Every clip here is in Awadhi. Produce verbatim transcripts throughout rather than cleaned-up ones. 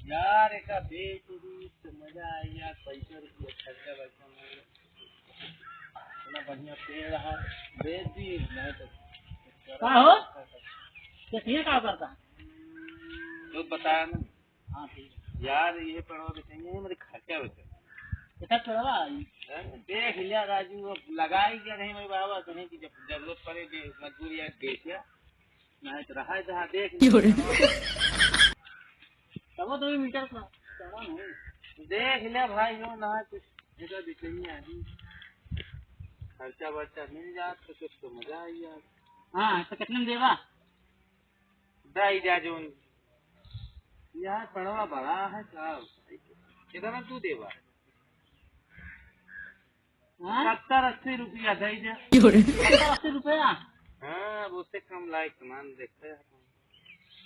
यार, एका बेच दी तो मजा आई यार, पैसा रुपया खर्चा बर्चा मार। इतना बढ़िया पेड़ है, बेच दी, नहीं तो का हो? तो ये का करता? तो बताया ना। हाँ, ठीक है। यार, ये पेड़वा बेचेंगे, मेरे खर्चा बचा। कितना पेड़वा आई? अरे, देख लिया राजू, अब लगाई क्या नहीं मेरे बाबा, कहीं की जब जरूरत पड़े, दे, मजबूरी है, बेच लिया। नहीं तो रहा है जहाँ, देख लिया। तब वो दो मीटर का चौड़ा नहीं। देख लिया भाई, हो ना कुछ जगह भी चाहिए अभी। खर्चा बर्चा मिल जात तो कुछ तो मजा आई यार। हाँ, तो कितने में देबा? दे जा जोन। यार, पड़वा बड़ा है साहब। कितना तू देबा? हाँ? सत्तर अस्सी रुपया दे दे। सत्तर अस्सी रुपया? हाँ, अब उससे कम लायक सामान देखते हैं।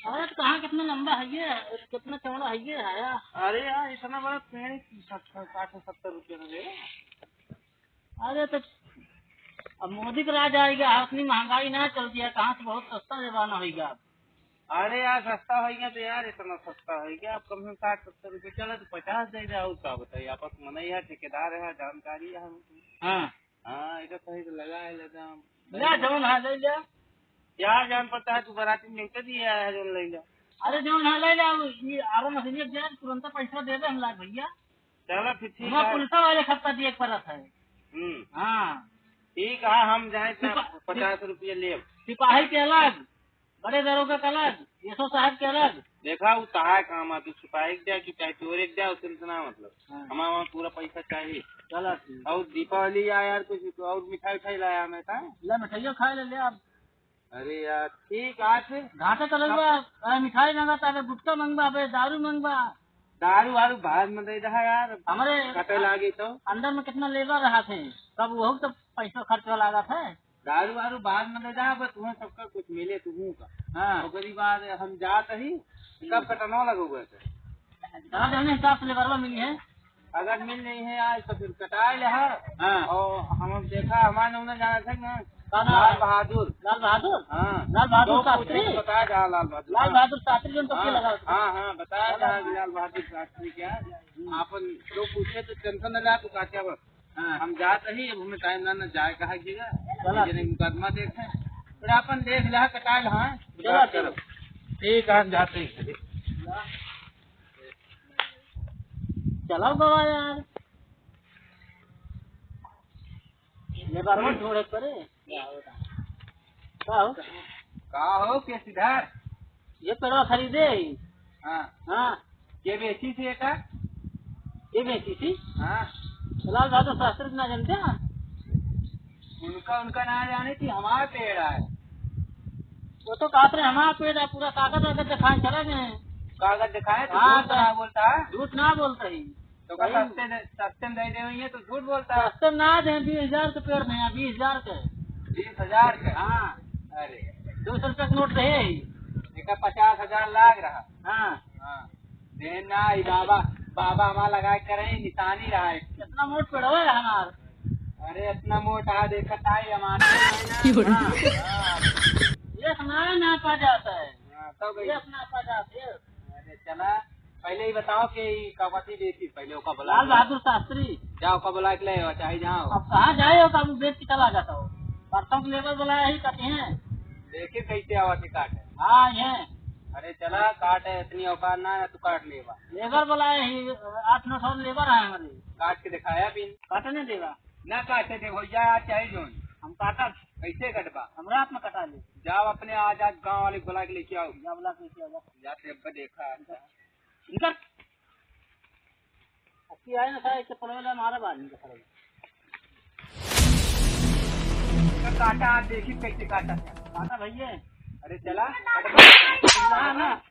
अरे, तो कहाँ कितना लंबा है ये? कितना चौड़ा है ये, है यार? अरे यार, इतना बड़ा पेड़ है कि सत्तर, साठ सत्तर रुपया में दे। अरे, तो अब मोदी का राज आइगा, इतनी महंगाई ना चल दिया, कहाँ से बहुत सस्ता जमाना होइगा। अरे यार, सस्ता होइगा तो यार, इतना सस्ता होइगा, अब कम से कम साठ सत्तर रुपये चला, तो पचास दे दे, और का बताइए, आपस में नहीं है, ठेकेदार है, जानकारी है हमको। हाँ। हाँ, इधर कहीं तो लगा है, ले दाम। ले, जौन है, ले ले। यार, जान पड़ता है, तू बाराती में लेके दिया है, जौन ले ले। अरे, जौन है, ले ले, वो, ये आरो मशीन एक जाए, तुरंत पैसा दे दे, हम लाए भैया। चलो, फिर ठीक हमारा है। पुलिस वाले खत्ता दिए एक परत है। हम्म। हाँ। ठीक है, हम जाए तो सिपा-, पचास रुपये लेब। सिपाही के अलग, बड़े दरोगा का अलग, एसओ साहब के अलग। देखा, वो तहार काम है, तू सिपाही के दे कि चाहे चोर के दे, उससे इतना मतलब। हाँ। हमारा वहाँ पूरा पैसा चाहिए। चलो ठीक। और दीपावली आ यार, कुछ और मिठाई उठाई लाया मैं का? ले मिठाइयों खा ले, ले आप। अरे यार, ठीक, आज से घाटा चलल बा। अरे मिठाई मंगा, तारे गुटखा मंगबा, अबे दारू मंगबा। दारू वारू बाद में दे दहा यार, हमरे कटे लागी तो। अंदर में कितना लेबर रहा थे, तब वहू तो पैसा खर्चा लागत है। दारू वारू बाद में दे दहा, बस वहाँ सबका कुछ मिले तुहू का। हाँ। ओकरी बाद हम जात ही, कब कटनो लगोगे से? दादा, हमने हिसाब से लेबरवा मिली है। अगर मिल नहीं है आज तो फिर कटाए ले, हाँ। हाँ। और हम अब देखा, हमारे उन्हें जाना था ना, का नाम? लाल बहादुर। लाल बहादुर? हाँ। लाल बहादुर लोग शास्त्री? पूछे तो बताया जा लाल बहादुर। लाल हाँ। बहादुर शास्त्री जो उनको हाँ, लगा। हाँ, हाँ, बताया जा लाल बहादुर शास्त्री क्या। हम्म। आपन लोग पूछे तो टेंशन न ला, तू का क्या बस। हाँ। हम जात रही, अब हमें टाइम ना, ना जाए कहा कीजिएगा। चला। ये नहीं मुकदमा देखे। फिर आपन देख लिया, कटाए ला, हाँ। चला, बात करो। ठीक है, हम जाते हैं। चलाओ गवा यार, लेबरवा ढूंढे पड़े। का हो? का हो के सिद्धार्थ? ये पेड़वा खरीदे ही। हाँ। हाँ। के बेची थी एका? के बेची थी? हाँ। लाल बहादुर शास्त्री ना जानते हैं? उनका, उनका ना जाने थी, हमारा पेड़ है। वो तो कहत रहे हमारा पेड़ है, पूरा कागज वागज दिखाए चला गए। कागज दिखाए तो हाँ, झूठ तो ना बोलता है। झूठ ना बोलता ही। तो का सही। सस्ते दे, सस्ते में दे दे हुई है तो झूठ बोलता है। सस्ते में ना दे, बीस हजार के पेड़ में है, बीस हजार के। बीस हजार के? हाँ। अरे। दो सौ रुपया के नोट रहे ही। एका पचास हजार लाग रहा। हाँ। हाँ। दे ना, ई बाबा, बाबा हमार लगा के करे, निशानी रहा है। इतना मोट पेड़ है हमार। अरे, इतना मोट है, देखत है, हमार। हाँ, हाँ। ये ना, ना पा जाता है। हाँ, तब ये अपना पा जाते हैं। अरे चला, पहले ही बताओ कि ई का कथी बेची, पहले ओका बुला लाल के बहादुर शास्त्री। जाओ, ओका बुला के ले आओ, चाहे जाओ। अब कहाँ जाए हो, तब बेच के चला जाता हो। परसों के लेबर बुलाया ही कहते हैं। देखिए कैसे आवा के काटे। हाँ, ये। अरे चला, काटे, इतनी औकात ना है, तू काट लेबा। लेबर बुलाया ही, आठ नौ सौ लेबर है हमारे। काट के दिखाया बिन। काटने देगा। ना काटे दे भैया, आज चाहे जोन। हम काटा। कैसे कटबा? हम रात में कटा ले। जाओ अपने आज, आज गाँव वाले बुला के लेके आओ। जा बुला के लेके आओ, जा। जाते अब देखा। निकल। अच्छी आए ना सारे, इससे पड़वे ला मारा बाहर, निकल पड़वे। काटा, आप देखिए कैसे काटा। काटा भैया। अरे चला। ना, ना।